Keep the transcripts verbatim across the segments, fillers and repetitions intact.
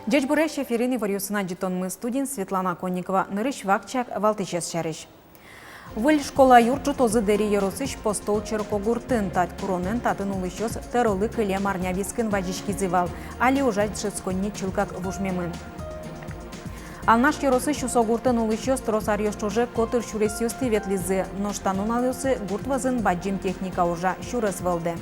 Ӟечбуресь! Эфирын иворъёсын адӟытонмы, студиын Светлана Конникова. Нырысь вакчияк валтӥсез сярысь. Выль школа юрт ӝутозы Дэри ёросысь Постол черкогуртын. Та куронэн татын улӥсьёс тӧролы кылем арня вискын вазиськизы вал. Али ужась дышетсконни чылкак вужмемын. Алнаш ёросысь Усо гуртын улӥсьёс трос аръёс ӵоже котыр сюресъёстӥ ветлӥзы. Нош та нуналъёсы гурт вӧзын бадӟым техника ужа, сюрес вӧлдэ.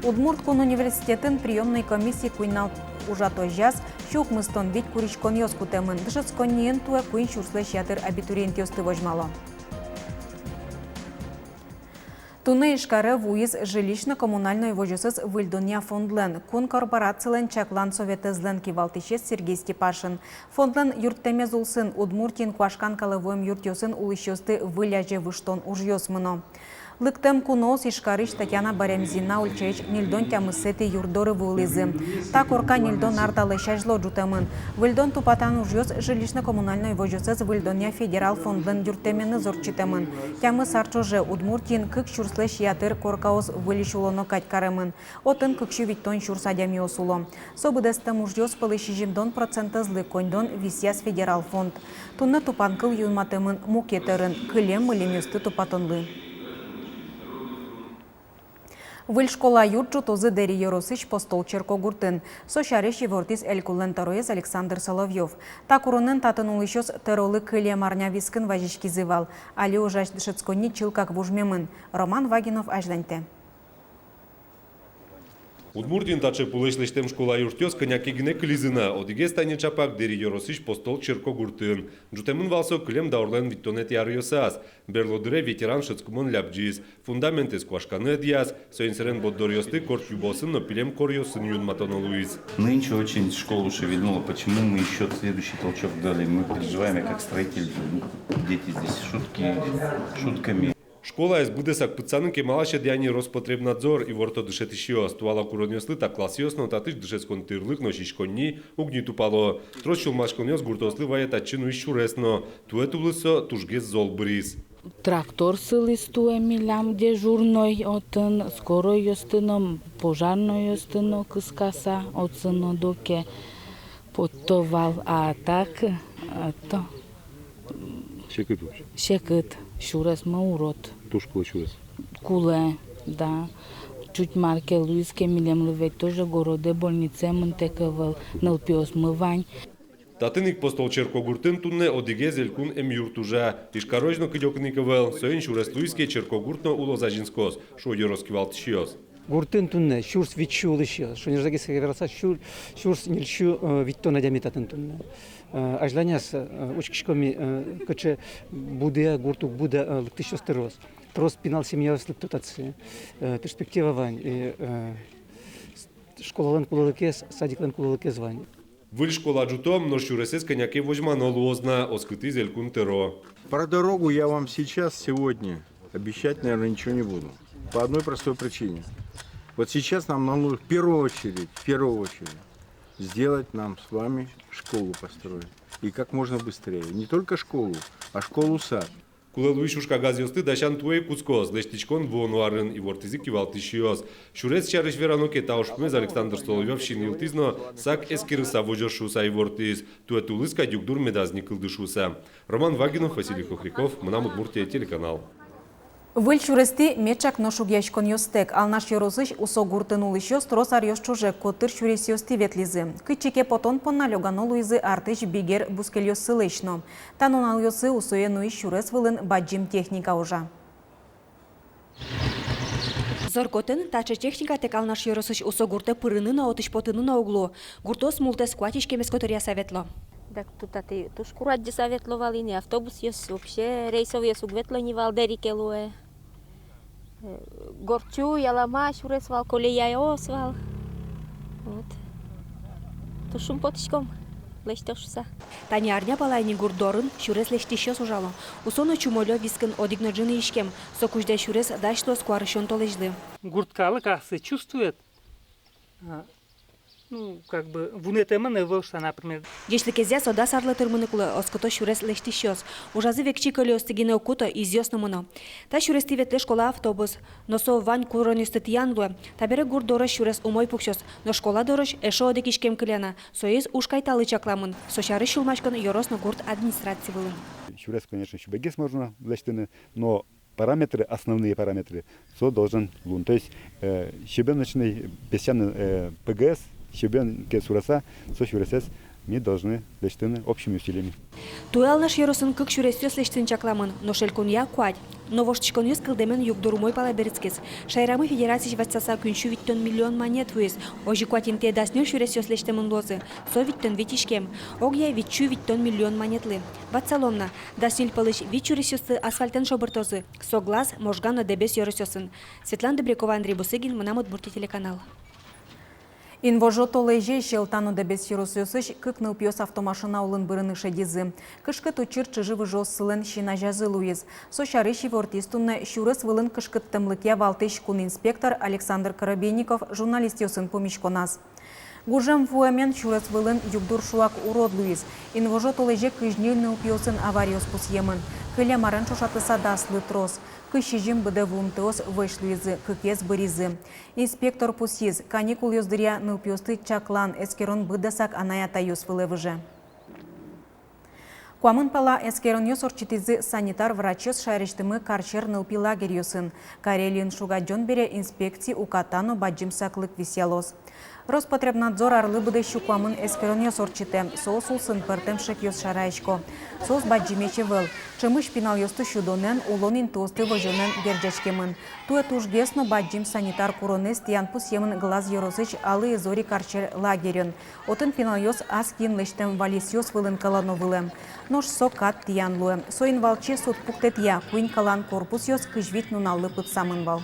Удмурт кун университетын приёмной комиссия куинь нунал ужатозяз, сю укмыстон вить куриськонъёс кутэмын. Дышетсконниын туэ куинь сюрслэсь ятыр абитуриентъёсты возьмало. Туннэ Ижкаре вуиз жилищно-коммунальной возёсыз выльдонъя фондлэн, кун корпорацилэн чаклан советэзлэн кивалтӥсез Сергей Степашин. Фондлэн юрттэмез улсын Удмуртиын куашкан калэ вуэм юртъёсын улӥсьёсты выль азе выжтон ужъёс мыно. Лыктэм куноос Ижкарысь Татьяна Баремзина ульчаысь ньыльдон тямысэтӥ юрт доры вуылӥзы. Та корка ньыльдон ар талэсь азьло ӝутэмын. Выльдон-тупатан ужъёс жилищно-коммунальной возёсэз выльдонъя федерал фондлэн юрттэменыз ортчытэмын. Тямыс ар ӵоже Удмуртиын кык сюрслэсь ятыр коркаос выльысь улоно кадь каремын. Отын кык сю витьтон сюрс адямиос уло. Со быдэстэм ужъёс пӧлысь сизьымдон процентэзлы коньдон висъяз федерал фонд. Туннэ тупанкыл юнматэмын мукет ӧрын, кылем мыльымъёсты тупатонлы. Выль школа юрт ӝутозы Дэри ёросысь Постол черкогуртын. Со сярысь ивортӥз элькунлэн тӧроез Александр Соловьёв. Та куронэн татын улӥсьёс тӧролы кылем арня вискын вазиськизы вал. Али ужась дышетсконни чылкак вужмемын. Роман Вагинов азьланьтэ. Удмуртиын таӵе пулэсь лэсьтэм школа юртъёс кӧня ке гинэ кылизы на, одӥгез тани ӵапак Дэри ёросысь Постол черкогуртын. Ӝутэмын вал со кылем даурлэн витьтонэтӥ аръёсаз. Берло дыре ветеран шӧдскымон лябӟиз, фундаментэз куашканы ӧдъяз, соин сэрен борддоръёсты корт юбоосын но пилем коръёсын юнматоно луиз. Нынче очень школу шевельнуло. Почему мы ещё следующий толчок дали? Мы переживаем, я как строитель, дети здесь шутки шутками. Школаез быдэсак пытсаны кемалась ӧдъя ни Роспотребнадзор, иворто дышетӥсьёс. Туала куронъёслы та классъёс но, татысь дышетскон тырлык но сиськонни уг ни тупало. Трос сюлмаськонъёс гуртоослы вае татчы нуись сюрес но. Туэ тулыс со тужгес зол быриз. Трактор сылӥз туэ милям дежурной отын, скоройёсты но, пожарнойёсты но кыскаса, отсы но доке потто вал, а так, а то Секыт вообще. Секыт, сюресмы урод. Туж кулэ сюрес. Кулэ, да. Чуть мар ке луиз ке, милемлы ведь тоже городэ больницае мынтэк ӧвӧл, нылпиосмы вань. Татын ик, Постол черкогуртын, туннэ одӥгез элькун эмъюрт ужа. Ижкарозь но кыдёкын ик ӧвӧл, соин сюрес луиз ке, черкогурт но улоз, азинскоз, шуо ёрос кивалтӥсьёс. Гуртын туннэ сюрс витьсю улӥсьёс, шонер-а гинэ вераса, сю-, сюрс ньыльсю, э, витьтон адями татын туннэ. Э, азьланяз, э, учкиськом ми, э, кыӵе будэ-а гурт, уг будэ-а, э, лыктӥсьёс трос. Трос пинал семьяос лыкто татчы, э, перспектива вань, и, э, с-, школалэн кулэлыкез, садиклэн кулэлыкез вань. Выль школа ӝутом, нош сюресэз кӧня ке возьмано луоз на, оскытӥз элькун тӧро. Про дорогу я вам сейчас, сегодня, обещать, наверное, ничего не буду. По одной простой причине. Вот сейчас нам надо в первую очередь, в первую очередь сделать нам с вами школу построить. И как можно быстрее. Не только школу, а школу-сад. Кулэ луись ужкагазъёсты дасян туэ ик кутскоз, лэсьтӥськон вуоно арын, ивортӥзы кивалтӥсьёс. Сюрес сярысь верано ке, та ужпумез Александр Соловьёв синйылтӥз но, сак эскерыса возёз шуыса ивортӥз. Туэ тулыс кадь югдур медаз ни кылды шуыса. Роман Вагинов, Василий Хохряков, «Мынам Удмуртие» телеканал. Выль сюрестӥ меӵак но шугъяськонъёстэк. Алнаш ёросысь Усо гуртын улӥсьёс трос аръёс ӵоже котыр сюресъёстӥ ветлӥзы. Кытчы ке потон понна лёгано луизы артысь бигер бускельёссылэсь но. Та нуналъёсы Усое нуись сюрес вылын бадӟым техника ужа. Зор-котын таӵе техникатэк Алнаш ёросысь Усо гуртэ пырыны но, отысь потыны но уг лу. Гуртоос мултэс куать иськемез котыръяса ветло. Дак ту татӥ туж курадӟыса ветло вал ини, автобусъёс, вообще рейсовойёс уг ветло ни вал, Дэри ке луэ. Э, Горчу, Ялама сюрес вал, колеяос вал. Вот. Туж шумпотӥськом, лэсьто шуыса. Тани арня пала ини гурт дорын сюрес лэсьтӥсьёс ужало. Усо но Чумолё вискын одӥг но ӝыны иськем. Со кузьда сюрес дась луоз куарусён толэзьлы. Гурт калык асьсэ чувствует, а, Ну, как бы вунэтэмын ӧвӧл шуса, например. Ӟечлыкезъя со дас арлы тырмыны кулэ, оскыто сюрес лэсьтӥсьёс. Ужазы векчи кӧльыосты гинэ уг куто, изъёс но мыно. Та сюрестӥ ветлэ школа автобус. Но со вань куронъёсты тӥян луэ. Табере гурт дорозь сюрес умой пуксёз. Но школа дорозь эшшо одӥг иськем кыле на. Соиз уж кайталы чакламын. Со сярысь сюлмаськон ёрос но гурт администраци вылын. Сюрес, конечно, сюбегес можно лэсьтыны, но параметры, основные параметры, со должен луыны. То есть, э, щебёночный, песчаный, э, П Г С, щебён ке сураса, со сюресэз ми должны лэсьтыны общими усилиями. Туэ Алнаш ёросын кык сюресъёс лэсьтыны чакламын, нош элькунъя куать. Но воштӥськонъёс кылдэмен югдур умой пала берытскиз. Шаерамы федерациысь ватсаса куинь сю витьтон миллион манет вуиз. Озьы куать интые дас ньыль сюресъёс лэсьтэмын луозы. Со витьтон вить иськем. Огъя вить сю витьтон миллион манетлы. Ватсалом на, дас ньыль пӧлысь вить сюресъёсты асфальтэн шобыртозы. Со Глаз, Можга но Дэбес ёросъёсын. Светлана Добрякова, Андрей Бусыгин, «Мынам Удмуртие» телеканал. Инвожо толэзе Сьӧлта но Дэбес ёросъёсысь кык нылпиос автомашина улын бырыны шедизы. Кышкыт учыр чыжы-выжыоссылэн син азязы луиз. Со сярысь ивортӥз туннэ сюрес вылын кышкыттэмлыкъя валтӥсь кун инспектор Александр Коробейников журналистъёсын пумиськоназ. Гужем вуэмен сюрес вылын югдур шуак урод луиз. Инвожо толэзе кызь ньыль нылпиосын авариос пусъемын. Кылем арен ӵошатыса даслы трос. Кызь сизьым быдэ вуымтэос вӧсь луизы, кыкез быризы. Инспектор пусйиз, каникулъёс дыръя нылпиосты чаклан, эскерон быдэсак анай-атайёс вылэ выже. Куамын пала эскеронъёс ортчытӥзы санитар врачъёс шаерысьтымы карсьӧр нылпи лагерьёсын. Карелиын шугадӟон бере инспекци уката но бадӟым саклык висъялоз. Роспотребнадзор арлы быдэ сю куамын эскеронъёс ортчытэ, соос улсын пӧртэм шекъёс шараясько. Соос бадӟымесь ӧвӧл, ӵемысь пиналъёсты сюдонэн, улон интыосты возёнэн герӟаськемын. Туэ тужгес но бадӟым санитар куронэз тӥян пусъемын Глаз ёросысь Алые Зори карсьӧр лагерьын. Отын пиналъёс ас киын лэсьтэм валесъёс вылын кӧлано вылэм. Нош со кат тӥян луэ. Соин валче суд пуктэтъя, куинь кӧлан корпусъёс кызь вить нуналлы пытсамын вал.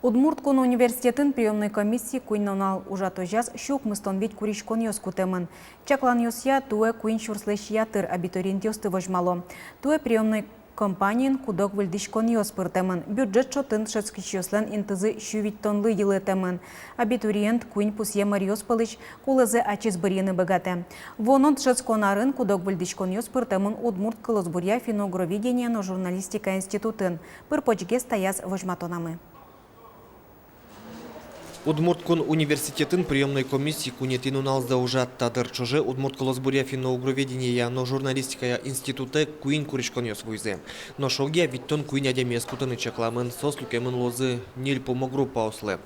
Удмурт кун университетын приёмной комиссий куинь нунал ужатозяз сю укмыстон вить куриськонъёс кутэмын. Чакланъёсъя, туэ куинь сюрслэсь ятыр абитуриентъёсты возьмало. Туэ приёмной компаниын куд-ог выльдӥськонъёс пыртэмын. Бюджет чотын дышетскисьёслэн интызы сю витьтонлы йылэтэмын. Абитуриент куинь пусъем ӧръёс пӧлысь кулэзэ ачиз бырйыны быгатэ. Вуоно дышетскон арын куд-ог выльдӥськонъёс пыртэмын Удмурт кылосбуръя, финно-угроведения но журналистика институтын. Пыр-почгес таяз возьматонамы. Удмурт кун университетын приёмной комиссий куинетӥ нуналзэ ужа. Та дыр ӵоже удмурт кылосбуръя, финно-угроведения но журналистикая институтэ куинь куриськонъёс вуизы. Нош огъя витьтон куинь адямиез кутыны чакламын, соос люкемын луозы ньыль пумо группаослы.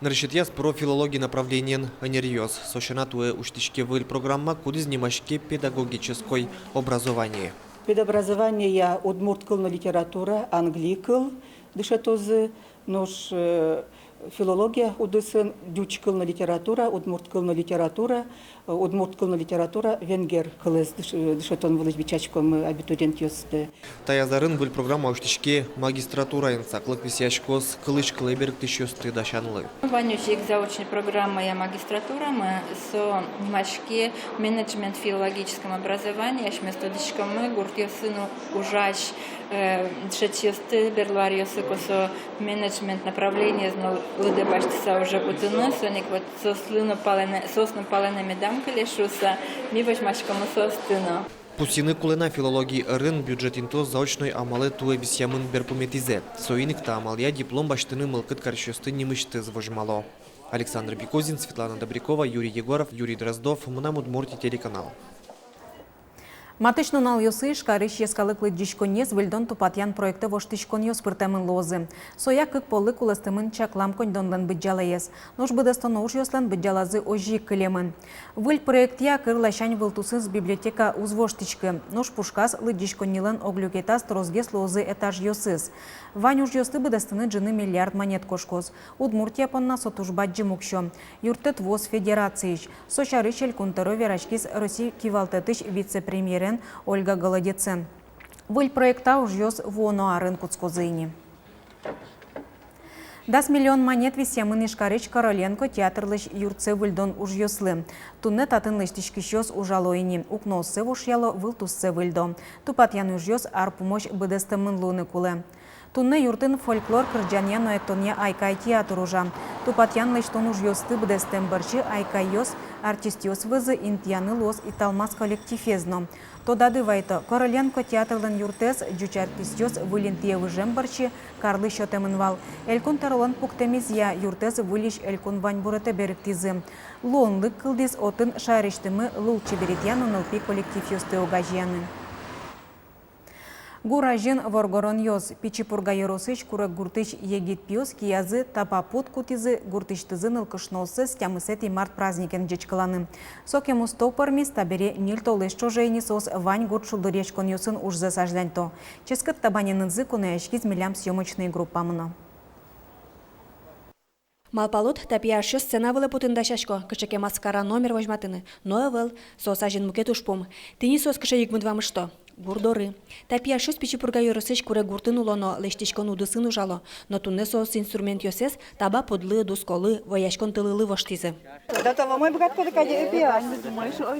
Нырысетӥяз пыро филология направлениен ӧнеръёс. Со сяна туэ усьтӥське выль программа, кудӥз нимаське педагогической образование. Педобразованиея удмурт кыл но литература, англи кыл дышетозы, нош, э, филология удысын ӟуч кыл но литература, удмурт кыл но литература, э, удмурт кыл но литература, венгер кылэз дыш-, э, дышетон вылысь бичаськомы абитуриентъёсты. Таяз арын выль программа усьтӥське магистратураын, саклык висъяськоз кылысь кылэ берыктӥсьёсты дасянлы. Вань озьы ик заочной программая магистратурамы, со нимаське менеджмент в филологическом образовании, асьмеос тодӥськомы, гуртъёсын ужась, э, дышетӥсьёсты берло аръёсы косо менеджмент направлениез но лыдэ басьтыса уже кутыны, соин ик вот соослы но палэнэ, соос но палэнэ медам кыле шуыса, ми возьмаськомы соосты но. Пусйыны кулэ на, филология ӧрын бюджет интыос заочной амалэ туэ висъямын берпуметӥзэ. Соин ик та амалъя диплом басьтыны мылкыд карисьёсты нимысьтыз возьмало. Александр Бекузин, Светлана Добрякова, Юрий Егоров, Юрий Дроздов, «Мынам Удмуртие» телеканал. Матысь нуналъёсы Ижкарысь йӧскалык лыдӟиськонниез выльдон-тупатъян проектэ воштӥськонъёс пыртэмын луозы. Соя кык поллы кулэстэмын чаклам коньдонлэн быдӟалаез. Нош быдэстоно ужъёслэн быдӟалазы озьы ик кылемын. Выль проектъя кыр ласянь вылтусыз библиотека уз воштӥськы. Нош пушказ лыдӟиськоннилэн ог люкетаз тросгес луозы этажъёсыз. Вань ужъёсты быдэстыны ӝыны миллиард манет кошкоз. Удмуртия понна со туж бадӟым уксё. Юрттэт вуоз федерациысь. Со сярысь Элькун тӧро вераськиз Россия кивалтэтысь вице-премьерен Ольга Голодецэн. Выль проекта ужъёс вуоно арын кутскозы ини. Дас миллион манет висъямын Ижкарысь Короленко театрлэсь юртсэ выльдон ужъёслы. Туннэ татын лэсьтӥськисьёс ужало ини, укнооссэ вошъяло, вылтуссэ выльдо. Тупатъян ужъёс ар пумозь быдэстэмын луыны кулэ. Туннэ юртын фольклор, кырӟанъя но эктонъя «Айкай» театр ужа. Тупатъян-лэсьтон ужъёсты быдэстэм бӧрсьы айкайёс, артистъёс вӧзы интыяны луоз «Италмас» коллективез но. Тодады вайто, Короленко театрлэн юртэз ӟуч артистъёс выль интые выжем бӧрсьы карлы сётэмын вал. Элькун тӧролэн пуктэмезъя юртэз выльысь элькун ваньбурэтэ берыктӥзы. Луонлык кылдӥз отын шаерысьтымы лулчеберетъя но нылпи коллективъёсты огазеяны. Гур азьын воргоронъёс. Пичи Пурга ёросысь Куреггуртысь егит пиос киязы таба пуд кутӥзы, гуртысьтызы нылкышнооссэс тямысэтӥ март праздникен ӟечкыланы. Сокем усто пӧрмиз. Табере ньыль толэзь ӵоже ини соос вань гурт шулдыръяськонъёсын ужзэс азьланьто. Ческыт табаненызы кунояськиз милям съёмочной группамы но. Малпалод, та пияшъёс сцена вылэ потыны дасясько, кыӵе ке маскара номер возьматыны, но ӧвӧл, соос азьын мукет ужпум. Тӥни соос кыӵе йыгмыт вамышто. Гур доры. Та пияшъёс Пичи Пурга ёросысь Куреггуртын уло но лэсьтӥськон удысын ужало, но туннэ соос инструментъёссэс таба пудлы, дусколы, вӧяськон тылылы воштӥзы. Да, то умой быгатӥськоды кадь, э, пиос.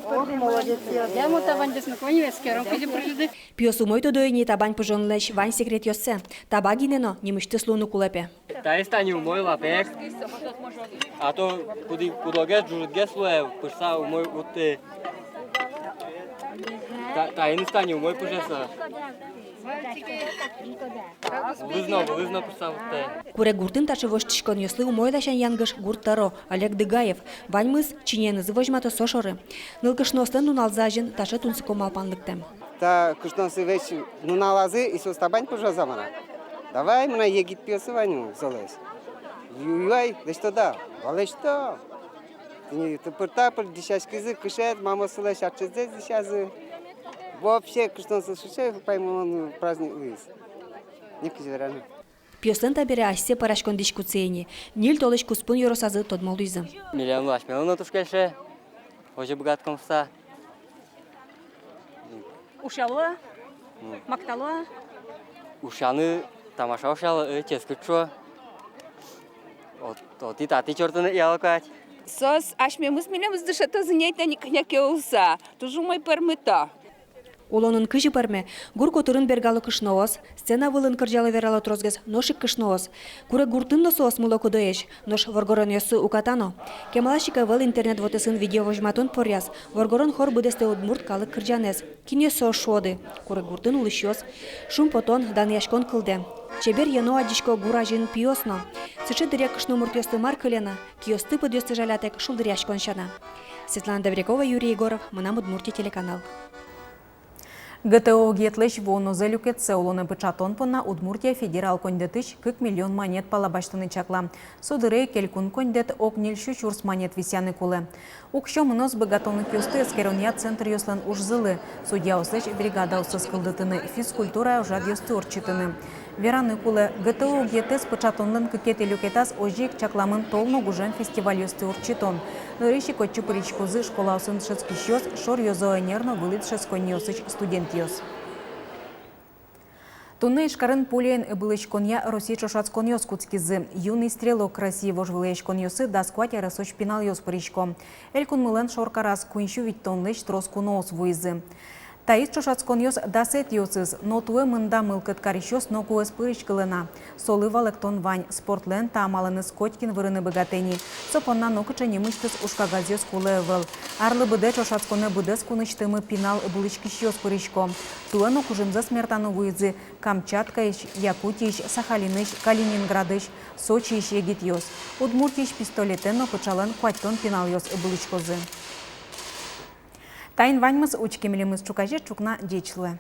Ох, молодец, пиос. Я ему табань десну конец, кером кызьы прыжиды. Пиос умой тодо ини табань пыжонлэсь вань секретъёссэ. Таба гинэ но нимысьтыз луыны кулэ, пе. Таиз тани умой лапег. А то куды-, куд-огез ӝужытгес луэ, пыжыса умой уд ты. Та-, таиз тани умой пыжесо. Вылыз но, вылыз но пыжыса уд ты. Куреггуртын таӵе воштӥськонъёслы умой ласянь янгыш гурт тӧро Олег Дыгаев. Ваньмыз чиньыенызы возьмато со шоры. Нылкышноослэн нуналзы азьын таӵе тунсыко малпан лыктэм. Та кышноослэсь нуналазы и соос табань пыжозы мар-а. Давай, мынам егит пиосы вань ини солэсь. Юй-юй, лэсьтод-а? Вал, лэсьто. Тӥни тыпыр-тапыр дӥсяськизы, кышет, мамаосылэсь ачиз дӥсязы. Вообще, кышноослэсь сыӵе паймымон праздник луиз. Ни кызьы вераны. Пиослэн табере асьсэ пӧраськон дӥськутсы ини. Ньыль толэзь куспын ёросазы тодмо луизы. Милемлы асьмелы но туж кельше. Озьы быгатӥськом шуса. Ушъяло-а? М. Мактало-а? Ушъяны, тамаша ушъяло, э, ческыт шуо. От-, отӥ-татӥ чортыны яло кадь. Соос асьмемыз, милемыз дышетозы ни, тани кӧня ке улса. Туж умой пӧрмыто. Улонын кызьы пӧрме: гур котырын бергало кышноос, сцена вылын кырӟало-верало тросгес нош ик кышноос. Куреггуртын но соос мыло-кыдоесь, нош воргоронъёссы уката но. Кемалась ик ӧвӧл интернет вотэсын видео возьматон поръяз, воргорон хор быдэстэ удмурт калык кырӟанэз. Кинъёс соос, шуоды? Куреггуртын улӥсьёс. Шумпотон, данъяськон кылдэ. Чебер йӧно адӟисько гур азьын пиос но. Сыӵе дыръя кышномуртъёсты мар кыле на, киосты-пыдъёсты жалятэк шулдыръяськон сяна. Светлана Добрякова, Юрий Егоров, «Мынам Удмуртие» телеканал. ГТО огъетлэсь вуонозэ люкетсэ улонэ пыӵатон понна Удмуртия федерал коньдэтысь кык миллион манет пала басьтыны чакла. Со дыре ик элькун коньдэт ог ньыль сю сюрс манет висъяны кулэ. Уксё мыноз быгатонлыкъёсты эскеронъя центръёслэн ужзылы, судьяослэсь бригадаоссэс кылдытыны, физкультурая ужрадъёсты ортчытыны. Вераны кулэ, ГТО огъетэз пыӵатонлэн кыкетӥ люкетаз озьы ик чакламын тол но гужем фестивальёсты ортчытон. Нырысь ик отчы пыриськозы школаосын дышетскисьёс, шоръёзо ӧнер но вылӥ дышетсконниосысь студентъёс. Туннэ Ижкарын пуляен ыбылӥськонъя Россия ӵошатсконъёс кутскизы. «Юный стрелок России» вожвылъяськонъёсы дас куать аресозь пиналъёс пырисько. Элькунмылэн шоркараз куинь сю витьтонлэсь трос куноос вуизы. Таиз ӵошатсконъёс дасэтӥосыз, но туэ мында мылкыд карисьёс ноку ӧз пыриськылэ на. Солы валэктон вань: спортлэн та амалэныз котькин вырыны быгатэ ни. Со понна нокыӵе нимысьтыз ужкагазъёс кулэ ӧвӧл. Арлы быдэ ӵошатсконэ быдэс кунысьтымы пинал ыбылӥськисьёс пырисько. Туэ но кужымзэс мертаны вуизы Камчаткаысь, Якутиысь, Сахалинысь, Калининградысь, Сочиысь егитъёс. Удмуртиысь пистолетэн но пычалэн куатьтон пиналъёс ыбылӥськозы. Таин ваньмыз. Учке милемыз ӵуказе ӵукна. Ӟеч луэ.